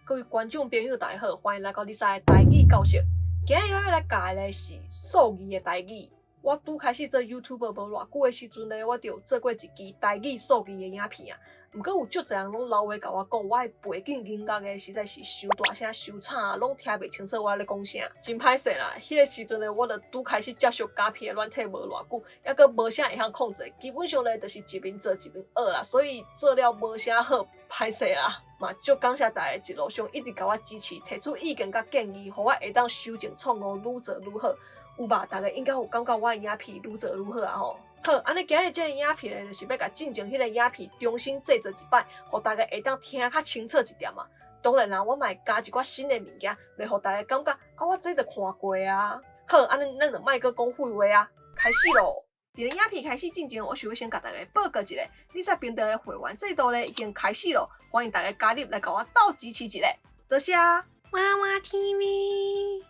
各位觀眾朋友，大家好，歡迎來到麗莎的台語教室。今日咱欲來教的咧是數字的台語。我拄開始做 YouTuber 無偌久的時陣咧，我就有做過一支台語數字的影片啊。毋過有足濟人攏留話共我講，我的背景音樂咧實在是傷大聲、傷吵，攏聽袂清楚我咧講啥，真歹勢啦。彼個時陣咧，我就拄開始接觸剪片的軟體無偌久，猶閣無啥會曉控制，基本上咧就是一面做一面學啦，所以做了無啥好，歹勢啦。嘛，足感謝大家一路上一直共我支持，提出意見佮建議，予我會當修正錯誤，愈做愈好。有吧？大家應該有感覺我的影片愈做愈好啊吼。好，按呢今日這个影片咧，就是欲共進前彼个影片重新製作一擺，予大家會當聽較清楚一點啊。當然啦，我嘛會加一寡新的物件，袂予大家感覺啊，我這都看過啊。好，按呢咱就莫閣講廢話啊，開始囉。佇咧影片開始進前，我想欲先共大家報告一下，麗莎頻道的會員制度咧已經開始囉，歡迎大家加入來共我鬥支持一下，多謝。娃娃 TV。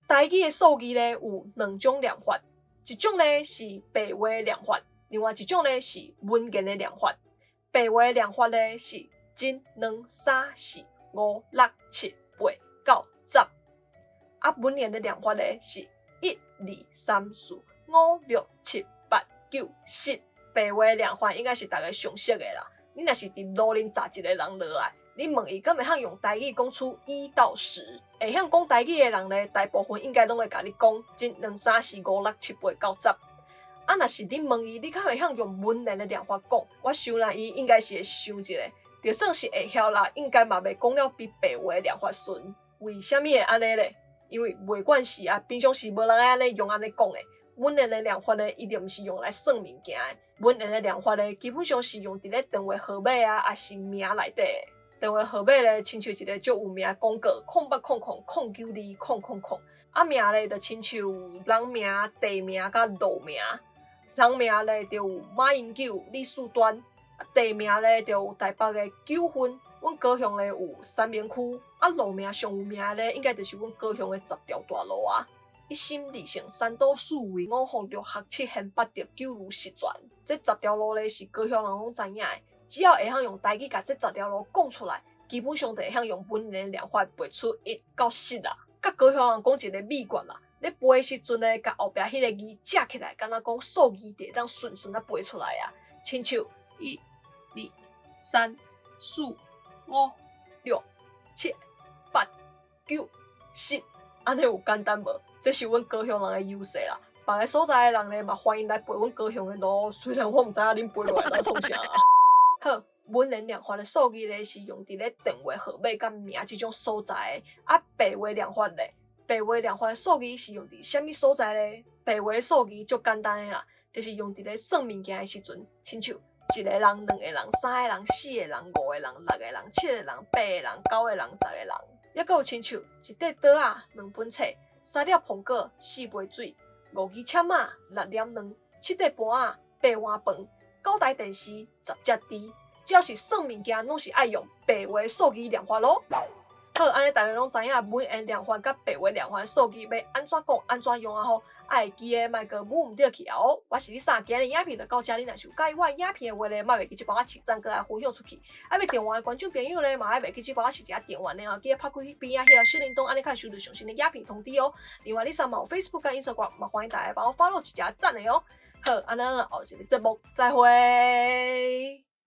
台語的數字咧有兩種念法，一種咧是白話念法，另外一種咧是文言的念法。白話念法咧是一、兩、三、四、五、六、七、八、九、十。啊，文言的念法咧是一、二、三、四、五、六、七、八、九、十。白話念法應該是大家上熟的啦。你若是佇路頂砸一個人落來，你問伊敢會曉用台語講出1到10，會曉講台語的人咧，大部分應該攏會共你講一、兩、三、四、五、六、七、八、九、十。啊，若是你問伊，你敢會曉用文言的念法講？我想啦，伊應該是會想一下，就算是會曉啦，應該嘛袂講了比白話的念法順。為啥物會按呢咧？因為袂慣勢啊，平常時無人愛按呢用按呢講的。文言的念法咧，伊就毋是用來算物件的。文言的念法咧，基本上是用佇咧電話號碼啊，抑是名內底。電話號碼咧，親像一個足有名的廣告，0800092000。啊名咧，就親像人名、地名佮路名。人名咧，就有馬英九、李四端。啊地名咧，就有台北的九份，阮高雄咧有三民區。啊路名上有名的咧，應該就是阮高雄的十條大路啊。一心二性三多四維五福六合七賢八德九如十全。這十條路咧是高雄人攏知影的，只要會曉用台語共這十條路講出來，基本上就會曉用文言念法背出1到10啦。佮高雄人講一个秘訣啦，咧背的時陣咧，共後壁彼个字遮起來，敢若講數字就會當順順仔背出來啊。親像一、二、三、四、五、六、七、八、九、十，按呢有簡單無？這是阮高雄人的優勢啦。別个所在的人咧，嘛歡迎來背阮高雄的路。雖然我毋知影恁背落來來創啥啊。好，文言念法的數字咧是用佇咧電話號碼佮名這種所在的。啊，白話念法咧，白話念法的數字是用佇啥物所在咧？白話數字足簡單的啦，就是用佇咧算物件的時陣，親像一個人、兩個人、三個人、四個人、五個人、六個人、七個人、八個人、九個人、十個人，猶閣有親像一塊桌仔、兩本冊、三粒蘋果、四杯水、五支籤仔、六粒卵、七塊盤仔、八碗飯、九台電視、十隻豬。只要是算物件，攏是愛用白話數字念法囉。好，按呢大家攏知影文言念法佮白話念法數字欲按怎講、按怎用啊吼。啊會記得莫閣舞毋著去啊哦！我是麗莎，今日影片就到遮，你若是有佮意我的影片的話咧，莫袂記這幫我揤讚，閣來分享出去。啊，欲訂閱的觀眾朋友咧，嘛愛袂記這幫我揤一下訂閱的哦，記得拍開邊仔彼个小鈴鐺，按呢較會收著上新的影片通知哦。另外，麗莎嘛有 Facebook 佮 Instagram，嘛歡迎大家幫我 follow 一下讚的哦。好，按呢咱後一个節目再會。